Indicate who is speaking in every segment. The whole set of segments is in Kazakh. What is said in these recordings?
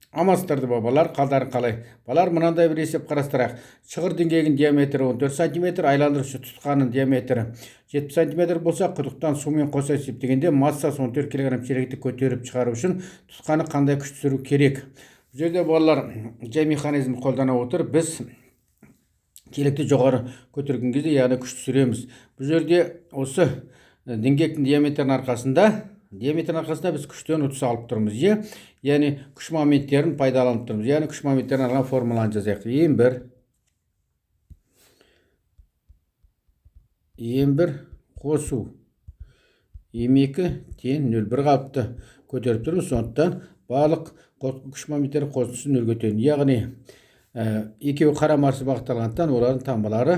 Speaker 1: Амансыздар бабалар, қалдарың қалай? Балалар, мынандай бір есеп қарастырайық. Шығыр діңгегінің диаметрі 14 сантиметр, айландырушы тұтқаның диаметрі 70 сантиметр болса, құдықтан сумен қоса есептегенде массасы 14 килограмм шелекті көтеріп шығару үшін тұтқаны қандай күш түсіру керек? Бұл жерде, балалар, жай механизм қолдана отырып, біз шелекті жоғары көтерген кезде, яғни күш түсіреміз. Бұл жерде осы діңгектің диаметрінің арқасында біз күштен ұтыс алып тұрмыз, иә, яғни күш моменттерін пайдаланып тұрмыз. Яғни күш моменттерін алған формуланы жазайық. М1 қосу М2 тең нөл. Бір қалыпты көтеріп тұрмыз, сондықтан барлық күш моменттері қосындысы нөлге тең. Яғни екеуі қарама қарсы бағытталғандықтан, олардың таңбалары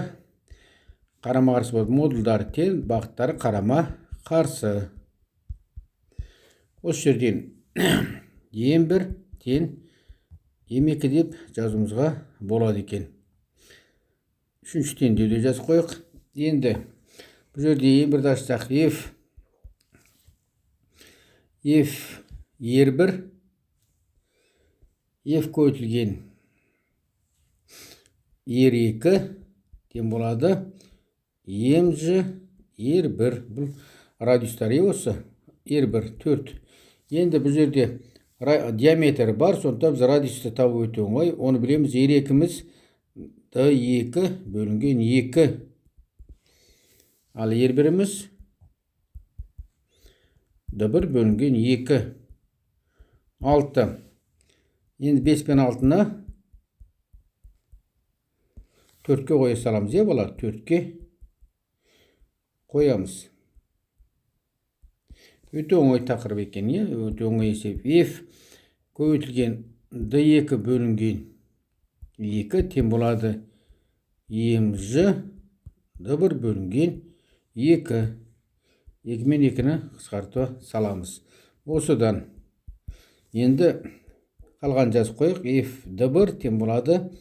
Speaker 1: қарама қарсы болады. Модульдары тең, бағыттары қарама қарсы. Осы жерден М1 тең М2 деп жазуымызға болады екен. Үшінші теңдеуде жазып қояйық. Енді бұл жерде М1-ді ашсақ, F R1 F көбейтілген R2 тең болады МЖ R1. Бұл радиустар, иә, осы R1 4. Енді бұл жерде диаметр бар, сондықтан біз радиусты табу өте оңай. Оны білеміз: R2-міз D2 бөлінген 2, ал R1-іміз D1 бөлінген 2, 6. Енді 5 пен 6-ны 4-ке қоя саламыз, иә, балалар, 4-ке қоямыз. Өте оңай тақырып екен, иә, өте оңай есеп. F көбейтілген D2 бөлінген 2 тең болады МЖ D1 бөлінген 2. 2 мен 2-ні қысқарта саламыз. Осыдан енді қалған жазып қояйық. F D1 тең болады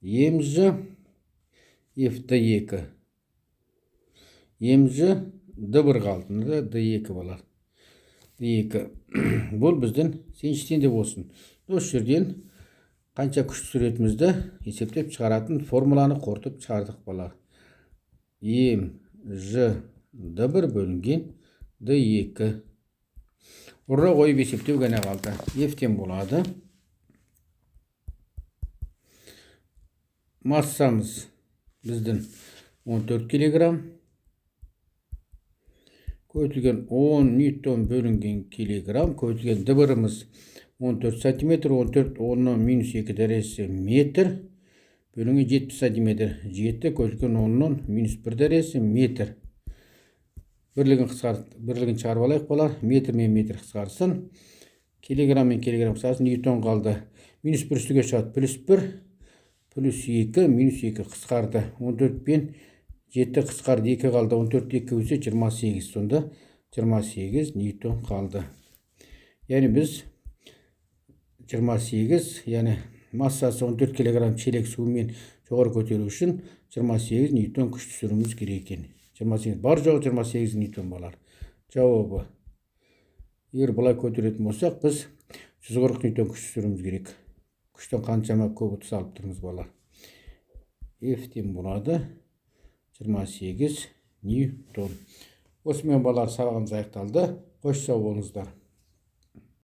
Speaker 1: МЖ F D2, МЖ D1 қалды, мында D2 болады. D2 бұл біздің сегізінші теңдеу болсын. Осы жерден қанша күш түсіретінімізді есептеп шығаратын формуланы қорытып шығардық, балалар. М Ж Д1 бөлінген Д2. Ұра қойып есептеу ғана қалды. F тең болады массамыз біздің 14 килограмм көбейтілген 10 ньютон бөлінген килограмм көбейтілген Д1-іміз 14 сантиметр, 14 оннан минус 2 дәрежесі метр бөлінген 70 сантиметр, 7 көбейтілген оннан минус 1 дәрежесі метр. Бірлігін қысқарт, бірлігін шығарып алайық, балалар. Метр мен метр қысқарсын, килограмм мен килограмм қысқарсын, ньютон қалды. Минус 1 үстіге шығады, плюс 1, плюс 2, минус 2 қысқарды. 14 пен 7 қысқарды, 2 қалды. 14 2 өсе 28, сонда 28 ньютон қалды. Яғни біз 28, яғни массасы 14 килограмм шелек сумен жоғары көтеру үшін 28 ньютон күш түсіруіміз керек екен. 28, бар жоғы 28 ньютон, балалар, жауабы. Егер былай көтеретін болсақ, біз 140 ньютон күш түсіруіміз керек. Күштен қаншама көп ұтыс алып тұрмыз, балалар. F тең болады 28 ньютон. Осымен, балалар, сабағымыз аяқталды. Қош, сау болыңыздар.